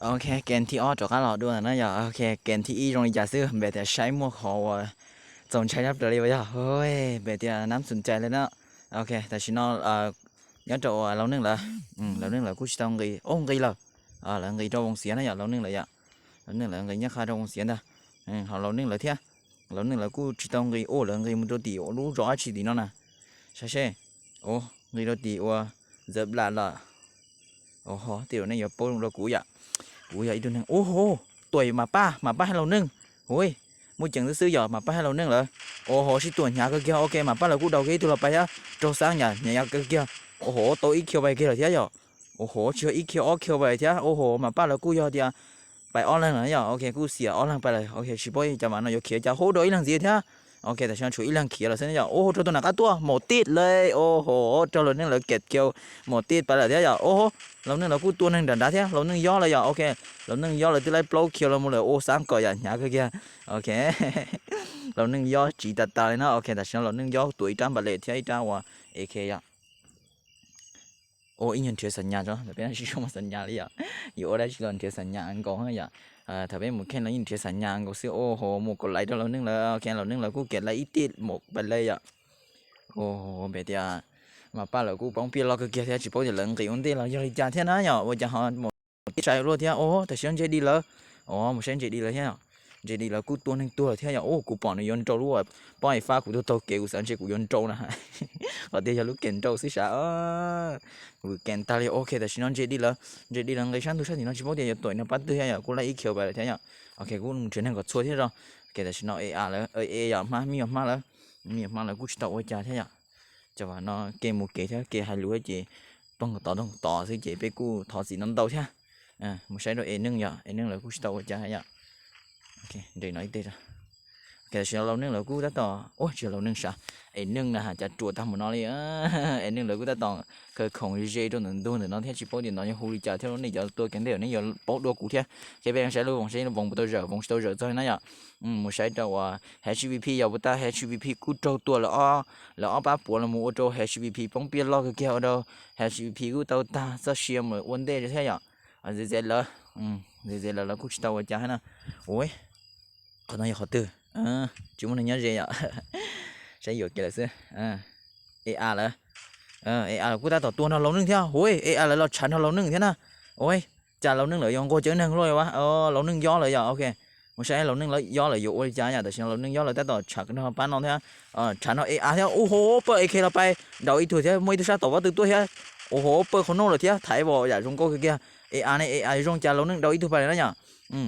Ok, game thib ob rov qab los dua na yog. Ok, game thib ib zoo li cas xwb, npe tias saib muaj qhov uas txaus ntshai tshaj plaws li uas yog, npe tias nab xus cai li na. Ok, tam sim no nyob rau uas Laus Neej lawv, Laus Neej lawv kuj tsis tau nqis, o nqis lawm, lawv nqis rau Voos Xiav na yom, Laus Neej lawv yom, Laus Neej lawv nqis nyob qha rau Voos Xiav ntag. Ho Laus Neej lawv thiab, Laus Neej lawv kuj tsis tau nqis, o lawv nqis mus rau tim lub zos dab tsi tim no na, saib seb, o nqis rau tim uas Zam Las lawm. O ho tej zaum nej yuav paub rau kuv yom, kuv yog ib tug neeg, o ho, tuam Mas Paj, Mas Paj thiab Laus Neej, ui, muaj ceem xwb xwb yog Mas Paj thiab Laus Neej lawv, o ho sib tua hnyav kawg kiag. Ok, Mas Paj lawv kuj daus kiag ib tug los pais thiab, raug xab hnyav hnyav kawg kiag. O ho tau ib kiv pais kiag lawm thiab yom, o ho tsis yog ib kiv ob kiv pais thiab. O ho Mas Paj lawv kuj yog tias pais ob leeg lawm yom, ok kuj xiam ob leeg pais lawm. Ok, tsis paub cas mas no yuav khiav cas, hub, raug ib leeg ntxiv thiab. Ok, tam sim no tshuav ib leeg khiav lawm xwb yom. O ho, raug tus nram qab tuaj, Maum Tij lawm, o ho, raug Laus Neej lawv kem kiag, Maum Tij pais lawm thiab yom. O ho, Laus Neej lawv kuj tua neeg nram nrad thiab, Laus Neej Yob lawm yom. Ok, Laus Neej Yob lawv twb laib plaub kiv los mus lawm, ua xab kom yam hnyav kawg kiag. Ok, Laus Neej Yob tsiv tas tas li na. Ok, tam sim no Laus Neej Yob tuav ib rab npam les thiab ib rab uas A K yom. O, ib nyuag nrhiav xam nyas tso, peb sib sau mas xam nyas li yom. Yuav ua dab tsi los nrhiav xam nyas nkaus yom. Thaum peb mus kheej los yeej nrhiav xam nyas nkaus xwb. O ho, mus kom laiv rau Laus Neej lawv, ok, Laus Neej lawv kuj kem laiv ib tij Maum Paj lawm yom. O, npe tias Mas Paj lawv kuj poob piaj loj kawg kiag thiab, tsis paub tias lawv nqis ua ntej los yog li cas thiab na yom, ua cas ho Maum Tij sai luaj thiab. O, tam sim no Ntse Di lawv, o, mus saib Ntse Di lawv thiab yom. Ntse Di lawv kuj tua neeg tuag lawm thiab yom. O, kuv pom nws yuav nrau lub pob ib fab kuv twb taug kev, kuv xav ntshe kuv yuav nrau na. Qhov tiag yog lub kem nrau xwb sav. Vwm kem tag li. Ok, tam sim no Ntse Di lawv, Ntse Di lawv nqis sab ntug sab tim no tsis paub tias yuav tuam nws pab twg thiab yom, kuj laij ib kiv pais lawm thiab yom. Ok, kuj nrhiav neeg kom txhua thiab tso. Ok, tam sim no A A lawv, A A yom, hmab, me nyuam hmab lawv, me nyuam hmab lawv kuj tsis tau ua cas thiab yom. Cov no kev mus kev thiab kev hais lus ces pog tod tog tod xwb ces peb kuj thov txim ntau ntau thiab. Mus saib rau Es Neej yom, Es Neej lawv kuj tsis tau ua cas thiab yom. Nres no ib teg. Tam sim no Laus Neej lawv kuj tab tom, ua tsis yog Laus Neej sav, Es Neej na cas ruam tag mus no li. Es Neej lawv kuj tab tom khaws khoom ze rau ntawm ntug ntawm no thiab tsis paub tias no yog hu li cas thiab, nej cov tuaj kev ntej nej yuav paub dua kuv thiab. Ces peb saib lub Voos seb Voos puas tau zawm, Voos tsis tau zawm txog na yom. Mus saib rau uas H V P yog puas tag, H V P kuj raug tua lawv ob, lawv ob pab puav los mus ua rau H V P poob piaj loj kawg kiag, ua rau H V P kuj tau tag txoj sia mus ua ntej thiab yom. Zez Zez lawv, Zez Zez lawv, lawv kuj tsis tau ua cas thiab na. Ua, qhov no yog qhov twg? Tsis muaj neeg nyob ze yom. Saib yuam kev lawm xwb. A A lawv, A A lawv kuj tab tom tua nrog Laus Neej thiab. Ua, A A lawv los tshav nrog Laus Neej thiab na. Ua, cas Laus Neej lawv yuav nquag cawv neeg luaj ua, Laus Neej Yob lawv yom. Ok, mus saib Laus Neej Yob lawv yuav ua li cas yom. Tam sim no Laus Neej Yob lawv tab tom tshav nrog pab no thiab, tshav nrog A A thiab. Ua ho, pawg A K los pais, daus ib tug thiab, muaj ib tug sab tom pob tw tuaj thiab. Ua ho, pawg qhov no lawm thiab, thaiv vos yam zoo nkauj kawg kiag. A A ne, A A zoo cas Laus Neej daus ib tug pais lawm na yom.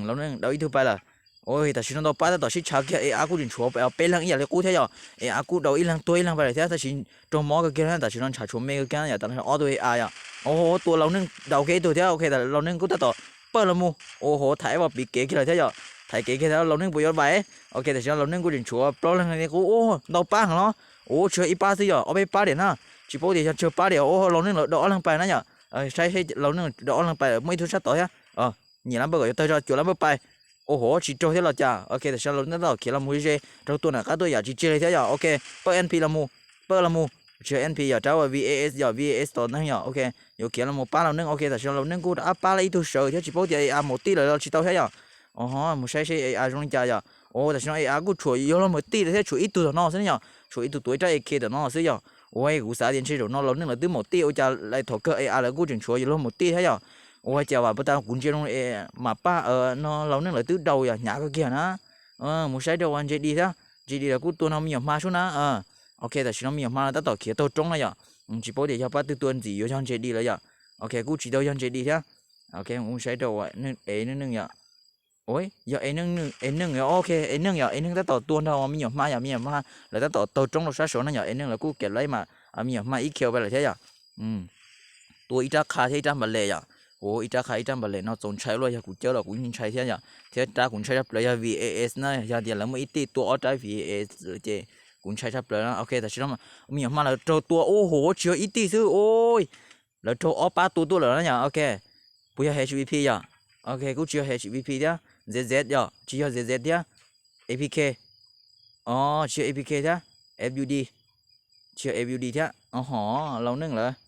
Laus Neej daus ib tug pais lawm. Ua, tam sim no ntau pab tab tom sib tshav kiag, A A kuj tseem tshuav peb leeg ib yam li qub thiab yom. A A kuj daus ib leeg tuag ib leeg pais lawm thiab, tab sis raug mob kawg kiag na, tam sim no ntshav tshuav me kawg kiag na yom, tam sim no ob tug A A yom. Ua ho, tua Laus Neej daus kiag ib tug thiab. Ok, Laus Neej kuj tab tom pawg los mus. Ua ho, thaiv vos piv kev kiag lawm thiab yom. Thaiv kev kiag thiab Laus Neej puas yuav vais? Ok, tam sim no Laus Neej kuj tseem tshuav plaub leeg li qub. Ua, ntau pab heev los. Ua, tsis yog ib pab xwb yom, ob peb pab diam na. Tsis paub tias yog tsawg pab diam. Ua, Laus Neej lawv daus ob leeg pais na yom. Saib seb Laus Neej daus ob leeg pais, muaj ib tug sab tod thiab. Nyiam lab npawj kom yuav tawg tso, cuam lab npawj pais. Ua ho, tsis raug thiab los cas. Ok, tam sim no Laus Neej tab tom khiav los mus ze, raug tua nram qab tuaj yam tsis tseg li thiab yom. Ok, pawg N P los mus, pawg los mus. Tsis yog N P yom, rab V A S yom, V A S tom neeg yom. Ok, yuav khiav los mus pab Laus Neej. Ok, tam sim no Laus Neej kuj rov qab pab lawm ib tug sawv thiab, tsis paub tias A A mus tij lawm los tsis tau thiab yom. Ua ho, mus saib seb A A zoo li cas yom. Ua, tam sim no A A kuj tshuav yuav luag mus tij lawm thiab, tshuav ib tug tom no xwb yom, tshuav ib tug tuav ib rab A K tom no xwb yom. Ua, kuv xav tias ntshe zaum no Laus Neej lawv twb mus tij, ua cas lawv thaum kawg A A lawv kuj tseem tshuav yuav luag mus tij thiab yom. Ua cas vam puas tas kuv ntsia zoo Mas Paj no Laus Neej lawv twb daus yam hnyav kawg kiag na. Mus saib rau uas Ntse Di thiab, Ntse Di lawv kuj tua nrog me nyuam hma sub na. Ok, tam sim no me nyuam hma lawv tab tom khiav taug roob na yom. Tsis paub tias yog pab twg tua ntxim yuav yog Ntse Di lawv yom. Ok, kuj tsis tau yog Ntse Di thiab. Ok, mus saib rau uas Es Neej yom. Yog Es Neej, Es Neej yom, ok, Es Neej yom, Es Neej tab tom tua nrog me nyuam hma yom, me nyuam hma lawv tab tom taug roob rau sab saud na yom, Es Neej lawv kuj kem laib mas me nyuam hma ib kiv pais lawm thiab yom. Tua ib rab qha thiab ib rab npam les yom. Ua, ib rab qha ib rab npam les no txaus ntshai luaj, yog kuv cawb los kuv yeej ntshai thiab yom, thiab rab kuv ntshai tshaj plaws yog V A S na, yog tias lawv muaj ib tij tua ob rab V A S lawm ces kuv ntshai tshaj plaws na. Ok, tam sim no me nyuam hma lawv raug tua, ua ho, tsis yog ib tij xwb, ua, lawv raug ob pab tua tuaj lawm na yom. Ok, puas yog H V P yom? Ok, kuj tsis yog H V P thiab, Z Z yom, tsis yog Z Z thiab, A P K, o, tsis yog A P K thiab, F U D, tsis yog F U D thiab, o ho, Laus Neej lawv,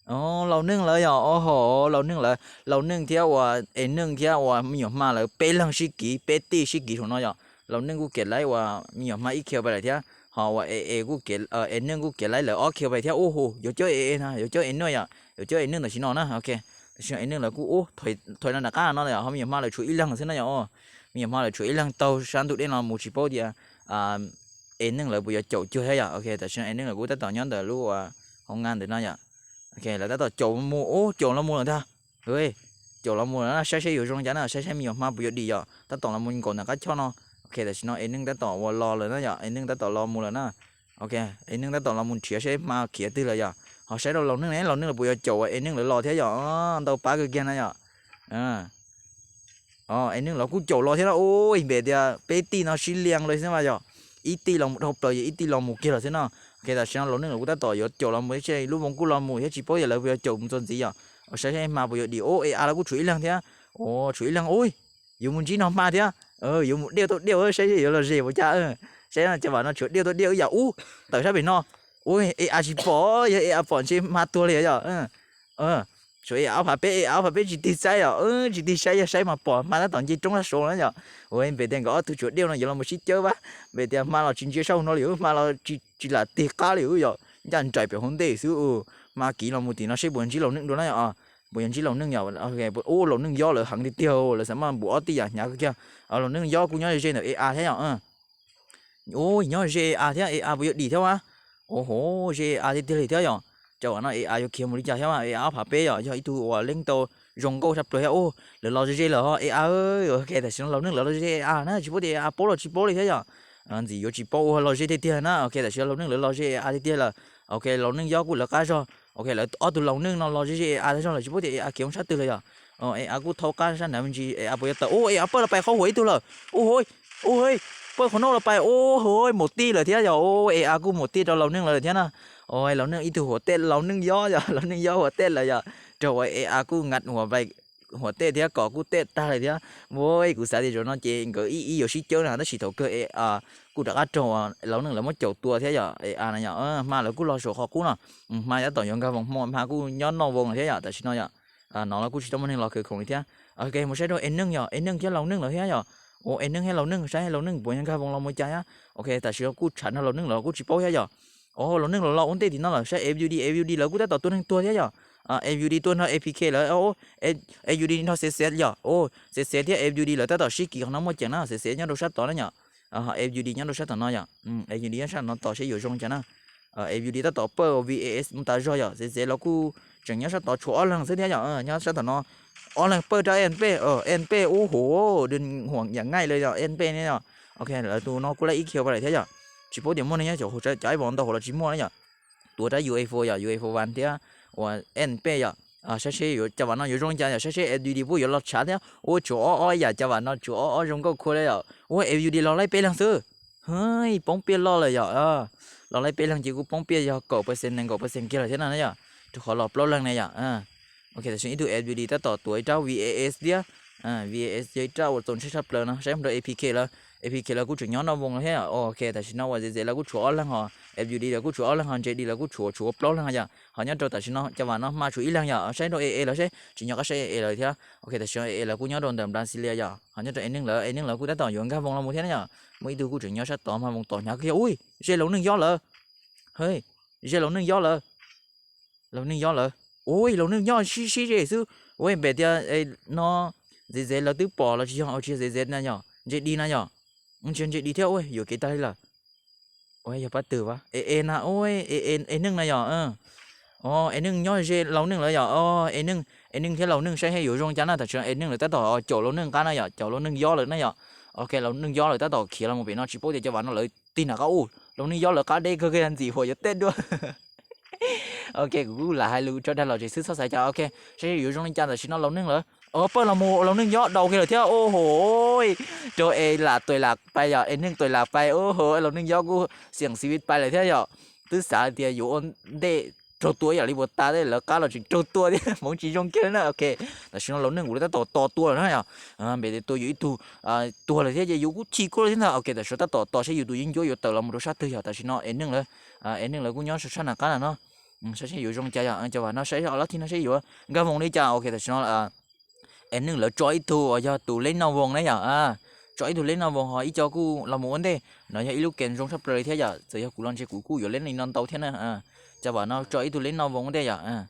Laus Neej lawv yog, o ho, Laus Neej lawv, Laus Neej thiab uas Es Neej thiab uas me nyuam Hma lawv peb leeg sib kiv, peb tij sib kiv saum no yom. Laus Neej kuj kiav laib uas me nyuam Hma ib kiv pais lawm thiab, ho uas Es Neej kuj kiav laib lawv ob kiv pais thiab. Ub hu, yuav coj Es Neej na, yuav coj Es Neej yom, yuav coj Es Neej tam sim no na, ok. Tam sim no Es Neej lawv kuj ub, thaiv no nram qab no yom, ho me nyuam Hma lawv tshuav ib leeg xwb no yom. Me nyuam Hma lawv tshuav ib leeg taug sab ntug dej no mus, tsis paub tias Es Neej lawv puas yuav caum cuag thiab yom. Ok, tam sim no Es Neej lawv kuj tab tom nyob ntawm lub hauv ngas ntawm no yom. Ok, lawv tab tom caum mus, ub, caum los mus lawm ntag. Caum los mus lawm na, saib seb yuav zoo li cas na, saib seb me nyuam Hma puas yuav dim yom, tab tom los mus nkaum ntawm qab choj no. Ok, tam sim no Es Neej tab tom uas los lawm na yom, Es Neej tab tom los mus lawm na. Ok, Es Neej tab tom los mus nrhiav seb Hma khiav twg lawm yom, ho saib rau Laus Neej ne, Laus Neej lawv puas yuav caum uas Es Neej lawv los thiab yom. Ntau pab kawg kiag na yom. Es Neej los kuj caum los thiab no, ub, npe tias peb tij no sib lias li xwb mas yog ib tij los mus dhau plaws, yog ib tij los mus kiag lawm xwb no. Ok, tam sim no Laus Neej lawv kuj tab tom yuav caum los mus, lub voos kuj los mus thiab, tsis paub tias lawv puas yuav caum mus txog ntxiv yom. Saib seb Hma puas yuav dim, ub, Es Neej lawv kuj tshuav ib leeg thiab. Ub, tshuav ib leeg, ub, yuav mus ntsib no Hma thiab. Yuav mus diaj tau diaj, saib seb yuav los ze puas cas. Saib no cov vam no tshuav diaj tau diaj, ub, yam ub, tawm sab pem no. Ub, Es Neej tsis pom, yog Es Neej pom ntshe Hma tuag li yom. Tshuav Es Neej ob phav peb, Es Neej ob phav peb tsis tig saib yom, tsis tig saib, yog saib mas pom Hma tab tom nce roob sab saud na yom. Ua npe tias nkawd ob tug tshuav diaj no yuav los mus sib cawb pab, npe tias Hma los tsis ntsia saum no li, Hma los tsis lam tig qab li yom, ncaj nraim pem hauv ntej xwb. Hma kiv los mus tim no seb puas ntsib Laus Neej dua na yom. Puas yuav ntsib Laus Neej yom. Ub, Laus Neej Yob lawv heev li tiag, lawv xav mas npum ob tij yam hnyav kawg kiag. Laus Neej Yob kuj nyob ze ntawm Es Neej thiab yom. Ub, nyob ze Es Neej thiab, Es Neej puas yuav dim thiab mas. Ub, ho, ze Es Neej tiag tiag li thiab yom. Cov vam no Es Neej yuav khiav mus li cas thiab mas, Es Neej ob phav peb yom, yog ib tug uas leej tau zoo nkauj tshaj plaws thiab. Ub, lawv los ze ze lawm ho Es Neej. Ok, tam sim no Laus Neej lawv los ze Es Neej na, tsis paub tias Es Neej paub los tsis paub li thiab yom. Ntxim yuav tsis paub ua los ze tiag tiag na. Ok, tam sim no Laus Neej lawv los ze Es Neej tiag tiag lawm. Ok, Laus Neej Yob kuj lawv qab zog. Ok, lawv ob tug Laus Neej no los ze ze Es Neej tag zog lawm, tsis paub tias Es Neej khiav mus sab twg lawm yom. Es Neej kuj thau qab sab nraud me ntsis, Es Neej puas yuav tawm. Ub, Es Neej pawj los pais qhov huam ib tug lawm. Ub, hu, ub, pawj qhov no los pais, ub, hu, mus tij lawm thiab yom. Ub, Es Neej kuj mus tij rau Laus Neej lawm thiab na. Ub, Laus Neej ib tug huam tej, Laus Neej Yob yom, Laus Neej Yob huam tej lawm yom. Rau uas Es Neej kuj nqa huam pais, huam tej thiab kom kuj tej tag li thiab. Ua, kuv xav tias zaum no ces nkawd ib ib yuav sib cawb na, tab sis thaum kawg Es Neej kuj rov qab raug Laus Neej lawv muab caum tua thiab yom. Es Neej na yom, Hma lawv kuj los saum qhov qub no. Hma tab tom yuav nkag voos hmo, Hma kuj nyob noj voos thiab yom, tam sim no yom. No los kuj tsis tau muaj neeg los khawv khoom li thiab. Ok, mus saib rau Es Neej yom, Es Neej thiab Laus Neej lawv thiab yom. Ua, Es Neej thiab Laus Neej, saib Laus Neej puas yuav nkag voos los mus cas thiab. Ok, tam sim no kuj tshav nrho Laus Neej los kuj tsis paub thiab yom. Ua, Laus Neej los los ua ntej tim no lawm, saib F U D, F U D lawv kuj tab tom tua neeg tuag thiab yom. F U D tuaj nrog A P K lawm, F U D nrog C C yom. Ua, C C thiab F U D lawv tab tom sib kis qhov no muaj ceem na, C C nyob rau sab tod na yom. F U D nyob rau sab tom no yom. F U D nyob sab no tos seb yuav zoo cas na. F U D tab tom pawj V A S mus tas zog yom, C C los kuj tseem nyob sab tod tshuav ob leeg xwb thiab yom, nyob sab tom no. Ob leeg pawj rau N P, N P ub hu, dw huam yam ngaij li yom, N P ne yom. Ok, lawv tus no kuj laib ib kiv pais lawm thiab yom. Tsis paub tias muaj neeg nyob cov ib vos ntau hauv los tsis muaj na yom. Tuav rab U F O yom, U F O one thiab uas N P yom. Saib seb cov vam no yuav zoo li cas yom, saib seb F U D puas yuav los tshav thiab. Ua tshuav ob ob yam cov vam no, tshuav ob ob zoo nkauj khuav li yom. Ua F U D los laib peb leeg xwb. Hwj, poob piaj loj lawm yom. Los laib peb leeg ces kuj poob piaj yog kaum percent nees nkaum percent kiag lawm thiab no na yom, rau qhov los plaub leeg ne yom. Ok, tam sim no ib tug F U D tab tom tuav ib rab V A S thiab. V A S yog ib rab uas txaus ntshai tshaj plaws no, saib mus rau A P K lawv, A P K lawv kuj tseem nyob noj voos lawm thiab yom. Ok, tam sim no uas Z Z lawv kuj tshuav ob leeg ho, F U D lawv kuj tshuav ob leeg ho, J D lawv kuj tshuav tshuav plaub leeg yom. Ho nyob rau tam sim no cov vam no Hma tshuav ib leeg yom, saib rau A A lawv seb tsis nyob qab saib A A lawv thiab. Ok, tam sim no A A lawv kuj nyob rau ntawm Brazil yom, ho nyob rau A Neej lawv, A Neej lawv kuj tab tom yuav nkag voos los mus thiab na yom. Muaj ib tug kuj tseem nyob sab tod mas voos tom hnyav kiag, ui, ze Laus Neej Yob lawv. Hwj, ze Laus Neej Yob lawv. Laus Neej Yob lawv, ui, Laus Neej Yob sib sib ze xwb. Ua npe tias no Z Z lawv twb pom los tsis yog, tsis yog Z Z na yom, J D na yom. Tsis yog J D thiab, ua yuam kev tag li lawm. Ua yog pab twg A A na, ua A Neej na yom. O, A Neej nyob ze Laus Neej lawv yom. O, A Neej, A Neej thiab Laus Neej saib seb yuav zoo cas na, tam sim no A Neej lawv tab tom caum Laus Neej qab na yom, caum Laus Neej Yob lawv na yom. Ok, Laus Neej Yob lawv tab tom khiav los mus pem no, tsis paub tias cov vam no lawv tig nram qab, ua, Laus Neej Yob lawv qab deb kawg kiag, ntxim huam yuav tej dua. Ok, kuv kuj lam hais lus tso dag los tseem xwb, txhob xav cas. Ok, saib yuav zoo li cas, tam sim no Laus Neej lawv, o, pawj los mus Laus Neej Yob daus kiag lawm thiab, ua ho, rau A lam tuam lam pais yom, A Neej tuam lam pais, ua ho, Laus Neej Yob kuj xiam xi vis pais lawm thiab yom. Twb xav tias yuav ua ntej raug tua yam li puas tas, lawv qab los tseem raug tua thiab, hmoov tsis zoo kiag li na. Ok, tam sim no Laus Neej kuv lawv tab tom tos tua lawm na yom. Npe tias tua yus ib tug tuag lawm thiab ces yus kuj chim kawg li thiab ntag. Ok, tam sim no tab tom tos seb yus tus yeeb ncuab yuav tawm los mus rau sab twg yom. Tam sim no A Neej lawv, A Neej lawv kuj nyob sab nram qab na no. Saib seb yuav zoo cas yom, cov vam no saib ob lab thib no seb yuav nkag voos li cas. Ok, tam sim no Es Neej lawv tso ib tug uas yog tus leb noj voos ne yom, tso ib tug leb noj voos ho ib co kuj los mus ua ntej no yog ib lub game zoo tshaj plaws li thiab yom. Txawm yog kuv los ntshe kuv kuj yuav leb li no ntau thiab na. Cov vam no tso ib tug leb noj voos ua ntej yom.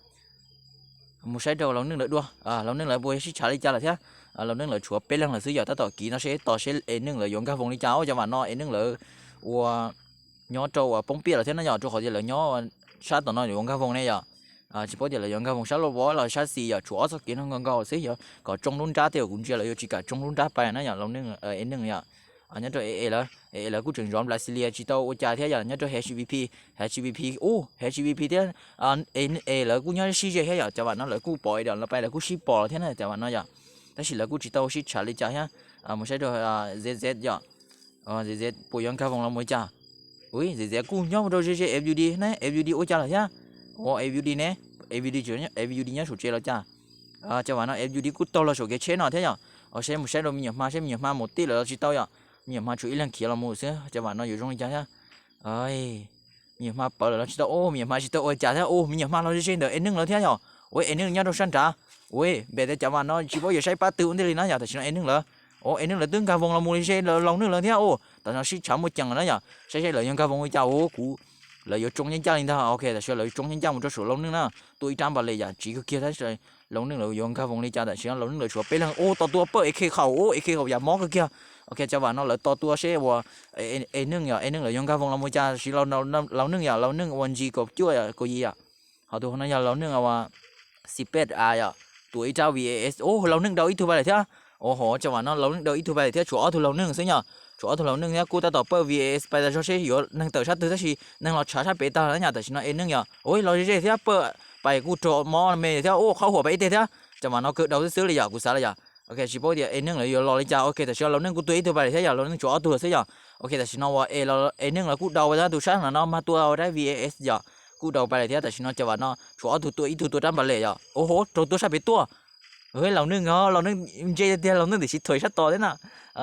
Mus saib rau Laus Neej lawv dua, Laus Neej lawv puas yog sib tshav li cas lawm thiab. Laus Neej lawv tshuav peb leeg lawm xwb yom, tab tom kiv no seb tos seb Es Neej lawv yuav nkag voos li cas. Cov vam no Es Neej lawv ua nyob rau uas poob piaj lawm thiab na yom, rau qhov tias lawv nyob sab tom no yuav nkag voos ne yom. Tsis paub tias lawv yuav nkag voos sab laj vov los sab xis yom, tshuav ob txoj kev no nkaus nkaus xwb yom, kom tsoo lub nrab tej uas kuv ntsia lawv yuav tsis kam tsoo lub nrab pais na yom. Laus Neej, Es Neej yom, nyob rau Es Es lawv, Es Es lawv kuj tseem zov Brasilia tsis tau ua cas thiab yom, nyob rau HVP, HVP, u, HVP thiab Es lawv kuj nyob sib ze thiab yom. Cov vam no lawv kuj pom Es Neej lawv pais lawv kuj sib pom thiab na cov vam no yom, tab sis lawv kuj tsis tau sib tshav li cas thiab. Mus saib rau ZZ yom, ZZ puas yuav nkag voos los mus li cas. Ui, ZZ kuj nyob mus rau ze ze FUD ne, FUD ua cas lawm thiab. Ua FUD ne, FUD, FUD nyob saum tsev los cas. Cov vam no FUD kuj taug los saum kev tsheb no thiab yom. Os, saib mus saib rau me nyuam hma seb me nyuam hma mus tij lawm los tsis tau yom. Me nyuam hma tshuav ib leeg khiav los mus xwb, cov vam no yuav zoo li cas thiab. Me nyuam hma pawv lawm los tsis tau, me nyuam hma tsis tau ua cas thiab. Ua me nyuam hma los ze ze ntawm Es Neej lawv thiab yom. Ua Es Neej nyob rau sab nrad. Ua npem tias cov vam no tsis paub yuav saib pab twg ua ntej li na yom, tam sim no Es Neej lawv, ua Es Neej lawv twb nkag voos los mus li ze Laus Neej lawv thiab. Ua tam sim no sib tshav muaj ceem lawm na yom, saib seb lawv yuav nkag voos li cas. Ua kuv lawv yuav tsoo yeej caj li ntag. Ok, tam sim no lawv yuav tsoo yeej caj mus rau saum Laus Neej na. Tua ib rab npas les yam tsiv kawg kiag tab sis Laus Neej lawv yuav nkag voos li cas. Tam sim no Laus Neej lawv tshuav peb leeg. Ua tos tua pawj AK qaum, ua AK qaum yam mob kawg kiag. Ok, cov vam no lawv tos tua seb uas Es Neej yom, Es Neej lawv yuav nkag voos los mus cas. Tam sim Laus Neej yom, Laus Neej ua G kaum cuaj kaum yim yom. Ho tus no yog Laus Neej ua Xipet a yom, tua ib rab VAS. Ua Laus Neej daus ib tug pais lawm thiab. Ua ho cov vam no Laus Neej daus ib tug pais lawm thiab, tshuav ob tug Laus Neej xwb yom. Tshuav ob tug Laus Neej thiab kuj tab tom pawj VAS pais tas zog seb yuav neeg tawm sab twg tab sis neeg los tshav sab pem tag lawm na yom. Tam sim no Es Neej yom, ua los ze ze thiab pawj pais kuj raug mob me thiab. Ua qhov huam pais ib teg thiab, cov vam no kawg daus xwb xwb li yom, kuv xav li yom. Ok, tsis paub tias Es Neej lawv yuav los li cas. Ok, tam sim no Laus Neej kuj tua ib tug pais lawm thiab yom, Laus Neej tshuav ob tug xwb yom. Ok, tam sim no uas Es Neej lawv kuj daus pais tus sab no no mas tua rab VAS yom, kuj daus pais lawm thiab. Tam sim no cov vam no tshuav ob tug tua ib tug tua rab npas les yom. Ua ho raug tua sab pem tuaj. Laus Neej, Laus Neej ntse tiag, Laus Neej tam sim thuam sab tod thiab na.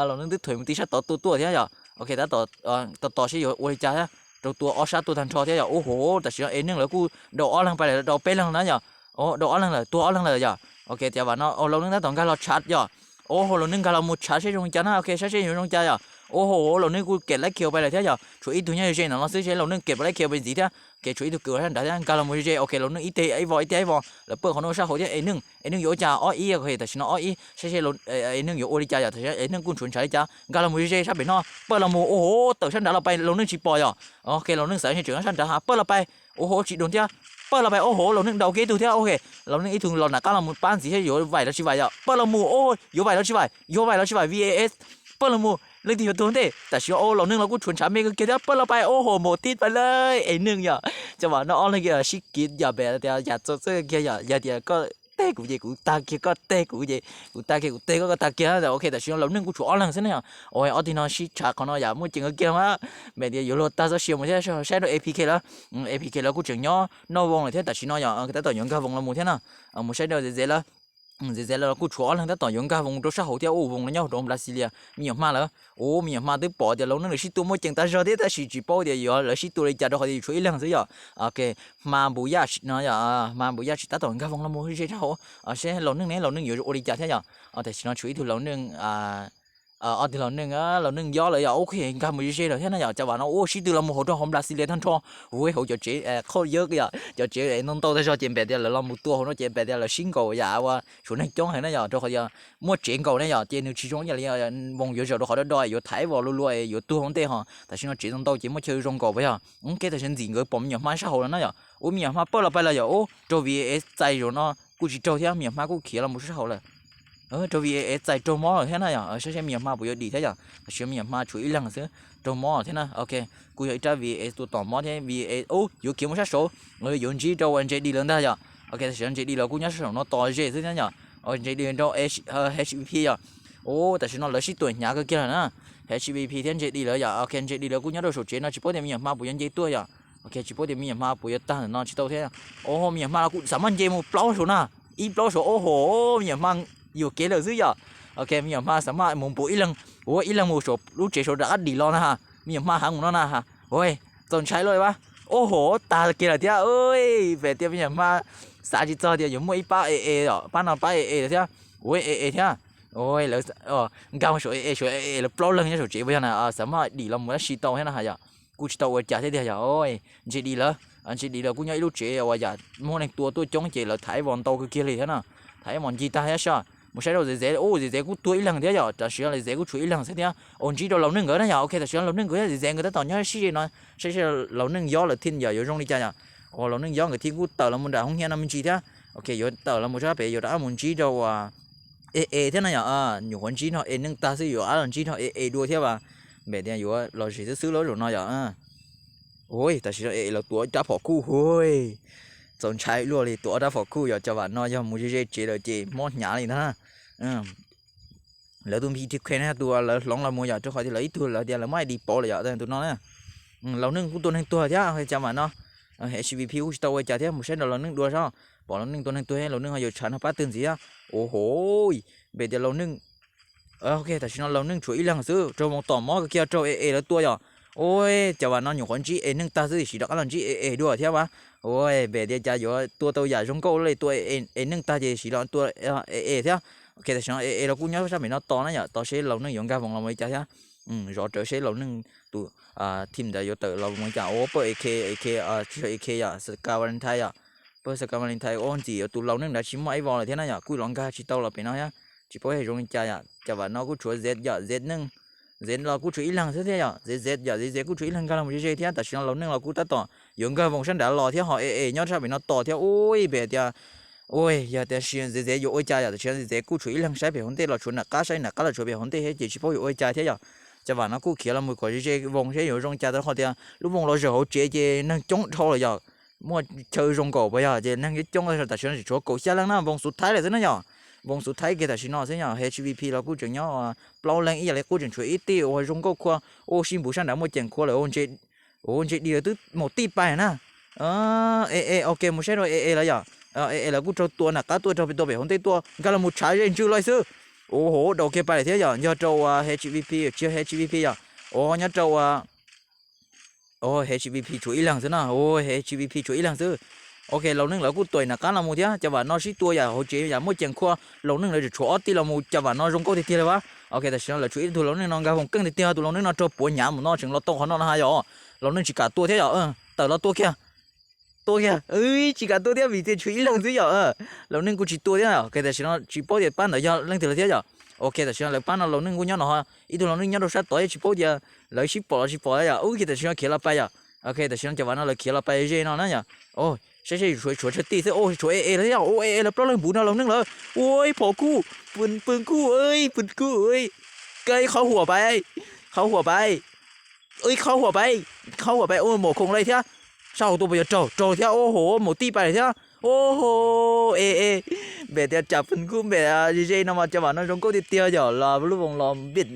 Laus Neej twb thuam mus ti sab tod tua tuaj thiab yom. Ok, tab tom tos tos seb yuav ua li cas thiab, raug tua ob sab tuaj tag nrho thiab yom. Ua ho tam sim no Es Neej lawv kuj daus ob leeg pais lawm, daus peb leeg na yom. Daus ob leeg lawm, tua ob leeg lawm yom. Ok, cov vam no Laus Neej tab tom nkag los tshav yom. Ua ho Laus Neej nkag los mus tshav seb zoo li cas na. Ok, saib seb yuav zoo li cas yom. Ua ho Laus Neej kuj kem laib khiav pais lawm thiab yom, tshuav ib tug nyob ze ze no no xwb, seb Laus Neej kem laib khiav pais ntxiv thiab. Ok, tshuav ib tug kwv sab nrad thiab, nkag los mus ze ze. Ok, Laus Neej ib teg ib vog ib teg ib vog, lawv pawj qhov no sab hauv thiab. Es Neej, Es Neej yuav ua cas ob ib. Ok, tam sim no ob ib, saib seb Es Neej yuav ua li cas yom. Tam sim Es Neej kuj tshuav ntshav li cas, nkag los mus ze ze sab pem no, pawj los mus. Ua ho tawm sab nrad los pais Laus Neej tsis pom yom. Ok, Laus Neej xav seb tseem nyob sab nrad ha, pawj los pais. Ua ho tsis dua thiab, pawj los pais. Ua ho Laus Neej daus kiag ib tug thiab. Ok, Laus Neej ib tug los nram qab los mus pab ntxiv seb yuav vaim los tsis vaim yom. Pawj los mus, ua yuav vaim los tsis vaim, yuav vaim los tsis vaim, VAS. Pawj los mus, leej twg yuav tuag ntej. Tam sim no Laus Neej los kuj tshuav ntshav me kawg kiag thiab, pawj los pais. Ua ho mus tib pais lawm Es Neej yom. Cov vam no ob leeg sib kiv yam pem tias yam txaus txawj kiag yom, yog tias koj teg kuv ces kuv tag kiag, koj teg kuv ces kuv tag kiag, kuv teg koj, koj tag kiag. Ok, tam sim no Laus Neej kuj tshuav ob leeg xwb na yom. Ua ob tug no sib tshav qhov no yam muaj ceem kawg kiag mas, me tias yuav luag tag txoj sia mus thiab. Saib rau APK lawv, APK lawv kuj tseem nyob noj voos lawm thiab tam sim no yom, tab tom yuav nkag voos los mus thiab na. Mus saib rau ZZ lawv, ZZ lawv los kuj tshuav ob leeg tab tom yuav nkag voos rau sab hauv thiab. Ua voos lawv nyob hauv rau Brasilia, me nyuam hma lawv. Ua me nyuam hma twb pom tias Laus Neej lawv sib tua muaj ceem tas zog thiab tab sis tsis paub tias yuav lawv sib tua li cas rau qhov tias yuav tshuav ib leeg xwb yom. Ok, hma npus yaj no yom, hma npus yaj tsis tab tom nkag voos los mus ze sab hauv. Seb Laus Neej ne, Laus Neej yuav ua li cas thiab yom. Tam sim no tshuav ib tug Laus Neej, ob tug Laus Neej, Laus Neej yob lawm yom. Ok, nkag mus ze ze lawm thiab na yom. Cov vam no ua sib tw los mus hauv rau hauv Brasilia tag nrho. Ua hauv cov tsev qhov yawg yom, cov tsev ntau ntau tag zog ces npam tias lawv los mus tua hauv no ces npam tias lawv sib nkaum yam uas tshuav neeg coob heev na yom, rau qhov tias muaj tsev nkaum na yom, ces nws tsis zoo ib yam li voos yuav zaum rau qhov do do yuav thaiv vos lua lua yuav tuag ua ntej ho. Tam sim no tsev ntau ntau ces muaj chaw zoo nkaum pas yog. Ok, tam sim ntxim nkawd pom me nyuam hma sab hauv lawm na yom. Ua me nyuam hma pawj los pais lawm yom. Ua raug VAS txais zaum no kuj tsis raug thiab, me nyuam hma kuj khiav los mus sab hauv lawm. Raug VAS txais raug mob lawm thiab na yom. Saib seb me nyuam hma puas yuav dim thiab yom. Tam sim me nyuam hma tshuav ib leeg xwb, raug mob thiab na. Ok, kuj yog ib rab VAS tua tom mob thiab. VAS, u, yuav khiav mus sab saud, yuav ntsib rau uas Ntse Dim lawv ntag yom. Ok, tam sim no Ntse Dim lawv kuj nyob sab saum no tos ze xwb thiab yom. Ntse Dim rau HVP yom. U, tam sim no lawv sib tuam hnyav kawg kiag lawm na. HVP thiab Ntse Dim lawv yom. Ok, Ntse Dim lawv kuj nyob rau saum tsev no tsis paub tias me nyuam hma puas yuav nce tuaj yom. Ok, tsis paub tias me nyuam hma puas yuav tag ntawm no tsis tau thiab. U, me nyuam hma los kuj xav maj nce mus plaub saum na, ib plaub saum. U ho, me nyuam hma yuam kev lawm xwb yom. Ok, me nyuam hma xav maj mus npuav ib leeg, ua ib leeg mus saum lub tsev saud rov qab dim los na ha. Me nyuam hma heev mus no na ha. Ua, txaus ntshai lawm a. Ua hauv tag kiag lawm thiab. Pem tias me nyuam hma xav tsis txog tias yuav muaj ib pab AA os, pab no pab AA lawm thiab. Ua AA thiab. Lawv nkag mus saum AA, saum AA lawv plaub leeg nyob saum tsev puas yog na, xav muab dim los mus dab tsi tau thiab no hais yom. Kuj tsis tau ua cas thiab tiag yom. Ntshe dim lawv, ntshe dim lawv kuj nyob ib lub tsev uas yam muaj neeg tua tuaj coob ces lawv thaiv vos ntau kawg kiag li thiab na. Thaiv vos ncig tag thiab sas. Mus saib rau Zeb Zeb, ua Zeb Zeb kuj tuag ib leeg thiab yom. Tam sim no Zeb Zeb kuj tshuav ib leeg xwb thiab. Ua ntsib rau Laus Neej nkawd na yom. Ok, tam sim no Laus Neej nkawd thiab Zeb Zeb nkawd tab tom nyob sib ze no, saib saib Laus Neej Yob lawv thiaj yog yuav zoo li cas yom. Ua Laus Neej Yob nkawd thiaj kuj tawm los mus nram hoob hiav no me ntsis thiab. Ok, yuav tawm los mus sab pem yuav rov qab mus ntsib rau uas AA thiab na yom. Nyuam qhuav ntsib no Es Neej tag xwb yuav rov qab los ntsib rau AA dua thiab as. Npem tias yuav los zem xwb xwb lawm zaum no yom. Ua tam sim no Es lawv tua ob rab phom kuj hu, txaus ntshai luaj li, tua ob rab phom kuj yom. Cov vam no yog mus ze ze tsev lawm ces mob hnyav li ntag na. Lawv tus npis ti khe na, tus lawv hloov los mus yom, rau qhov tias lawv ib tug lawv tias lawv muab ID pauv lawm yom, tus no na. Laus Neej kuj tua neeg tuag thiab, cov vam no. HVP kuj tsis tau ua cas thiab, mus saib rau Laus Neej dua sab, pom Laus Neej tua neeg tuag thiab Laus Neej ho yuav tshav nrog pab twg ntxiv thiab. Ua hauv, npem tias Laus Neej, ok, tam sim no Laus Neej tshuav ib leeg xwb, raug voo tom mob kawg kiag raug AA lawv tua yom. Ua cov vam no nyuam qhuav ntsib Es Neej tag xwb, sim rov qab los ntsib AA dua thiab as. Ua npem tias cas yuav tua tau yam zoo nkauj li, tua Es Neej tag ces sim los tua AA thiab. Ok, tam sim no AA los kuj nyob sab pem no tos na yom, tos seb Laus Neej yuav nkag voo los mus li cas thiab. Zov rawv seb Laus Neej tus team ntawd yuav tawm los mus li cas. Ua pawg AK, AK, tsis yog AK yom, Scar Valentine yom. Pawg Scar Valentine, ua ntxim yuav tus Laus Neej ntawd tsis muaj ib vos lawm thiab na yom, kuj los nkag tsis tau los pem no thiab. Tsis paub zoo li cas yom, cov vam no kuj tshuav Zeb yom, Zeb Neej, Zeb los kuj tshuav ib leeg xwb thiab yom, Zeb Zeb yom, Zeb Zeb kuj tshuav ib leeg nkag los mus ze ze thiab. Tam sim no Laus Neej los kuj tab tom yuav nkag voo sab nrad los thiab, ho AA nyob sab pem no tos thiab. Ua npem tias, ua yog tias Zeb Zeb yuav ua cas yom, tam sim no Zeb Zeb kuj tshuav ib leeg saib pem hauv ntej los tshuav nram qab, saib nram qab los tshuav pem hauv ntej thiab ces tsis paub yuav ua cas thiab yom. Cov vam no kuj khiav los mus kom ze ze voo seb yuav zoo cas, rau qhov tias lub voo los zaum hauv tsev ces neeg coob dhau lawm yom. Muaj chaw zoo nkaum puas yog ces neeg coob, tam sim no tseem tshuav kaum xya leej na, voo xuv thaib lawm xwb na yom. Voo xuv thaib kiag tam sim no xwb yom, HVP los kuj tseem nyob plaub leeg ib yam li, kuj tseem tshuav ib tij uas zoo nkauj khua, ua sib npuv sab nrad muaj ceem khua lawm. Ua ntshe di lawv twb mus tij pais na. AA, ok, mus saib rau AA lawv yom. AA lawv kuj raug tua nram qab tuaj, raug pem tua pem hauv ntej tuaj, nkag los mus tshav ze ntsws lawm xwb. Ua hauv, daus kiag pais lawm thiab yom, yog rau uas HVP, tsis yog HVP yom. Ua nyob rau uas HVP tshuav ib leeg xwb na, HVP tshuav ib leeg xwb. Ok, Laus Neej lawv kuj tuam nram qab los mus thiab, cov vam no sib tua yam hauv tsev yam muaj ceem khua, Laus Neej lawv tseem tshuav ob tij los mus, cov vam no zoo nkauj tiag tiag li as. Ok, tam sim no lawv tshuav ib tug Laus Neej no nkag voo keej tiag tiag, tus Laus Neej no raug puav nyav mus no tseem los tau qhov no no yom. Laus Neej tsis kam tua thiab yom, tawm los tua kiag, tua kiag, tsis kam tua thiab vim tias tshuav ib leeg xwb yom. Laus Neej kuj tsis tua thiab, ok, tam sim no tsis paub tias pab ntawd yog leej twg lawm thiab yom. Ok, tam sim no lawv pab no Laus Neej kuj nyob no, ib tug Laus Neej nyob rau sab tod thiab tsis paub tias lawv sib pom los tsis pom yom. Ok, tam sim no khiav los pais yom. Ok, tam sim no cov vam no lawv khiav los pais ze no na yom. Saib seb tshuav tsawg tij xwb, tshuav AA lawm thiab yom. Ua AA lawv plaub leeg npuv no Laus Neej lawm. Ua ib phom kuj, pw kuj, pw kuj, ka ib qhov huam pais, qhov huam pais, ib qhov huam pais, qhov huam pais ua maum khoom lawm thiab. Sab hauv tuaj puas yuav raug, raug thiab, ua hauv maum tij pais lawm thiab. Ua hauv, AA, npem tias tsam pw kuj npem ze ze no mas cov vam no zoo nkauj tiag tiag yom, los lub voo los npij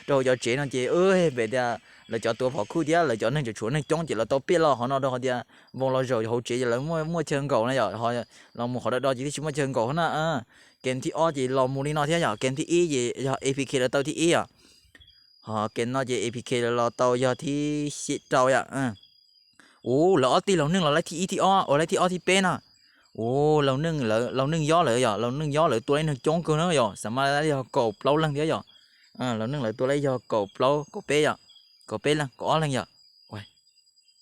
rau hauv cov tsev no ces npem tias lawv cov tua phom kuj thiab lawv cov neeg tseem tshuav neeg coob ces lawv tau piaj los qhov no rau qhov tias voo los zaum hauv tsev ces lawv muaj chaw nkaum na yom, los mus qhov do do ces thiaj tsis muaj chaw nkaum na. Game thib ob ces los mus li no thiab yom, game thib ib ces yog APK lawv tau thib ib yom. Ho game no ces APK lawv los tau yog thib rau yom. Ua lawv ob tij Laus Neej los laib thib ib thib ob, ua laib thib ob thib peb na. Ua Laus Neej, Laus Neej Yob lawv yom, Laus Neej Yob lawv tua laib neeg coob kawg na yom, xam mas yog kaum plaub leeg thiab yom. Laus Neej lawv tua laib yog kaum plaub, kaum peb yom, kaum peb leej, kaum ob leeg yom.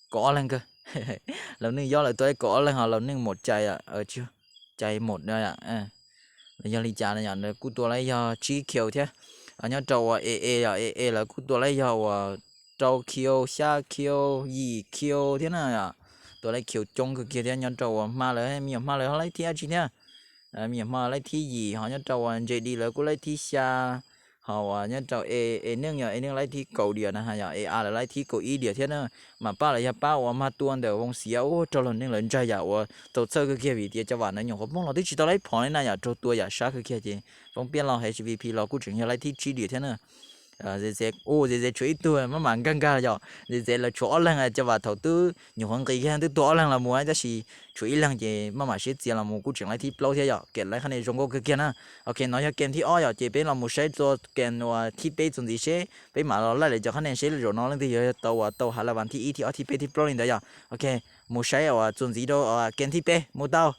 Kaum ob leeg kawg. Laus Neej Yob lawv tua laib kaum ob leeg, ho Laus Neej Maum Cai, Cai Maum, yog li cas no yom, kuj tua laib yog tsib kiu thiab. Nyob rau uas AA yom, AA lawv kuj tua laib yog uas rau kiu, xya kiu, yim kiu thiab na. Tua laib kiu coob kawg kiag thiab. Nyob rau uas hma lawv, me nyuam hma lawv ho laib thib dab tsi thiab? Me nyuam hma laib thib yim, ho nyob rau uas Ntse Di lawv kuj laib thib xya, ho uas nyob rau E, E Neej yog E Neej laib thib kaum diam na, yog E A lawv laib thib kaum ib diam thiab na. Mas pab lawv yog pab uas mag tua ntawm Voo Xiav ub, raug Laus Neej lawv ntsaig yam uas txaus txhawj kawg kiag vim tias cov vam no nyuam qhuav poob los twb tsis tau laib phom li na yom, raug tua yam sab kawg kiag ces poob piaj los H V P los kuj tseem yog laib thib tsib diam thiab na. Zes, zes, u, zes, zes tshuav ib tug maj mam nkag nkag yom. Zes, zes lawv tshuav ob leeg, cov vam thaum twb nyuam qhuav nqis kiag twb tuag ob leeg los mus, tab sis tshuav ib leeg ces maj mam siab txias los mus kuj tseem laib thib plaub thiab yom. Kem laib qhab nia zoo nkauj kawg kiag na. Ok, no yog kem thib ob yom, ces peb los mus saib txog kem uas thib peb txuas ntxiv seb peb mam los laij lawv cov qhab nia seb zaum no leej twg yuav tau uas tau hav las vas thib ib, thib ob, thib peb, thib plaub li ntawd yom. Ok, mus saib uas txuas ntxiv rau kem thib peb mus tau.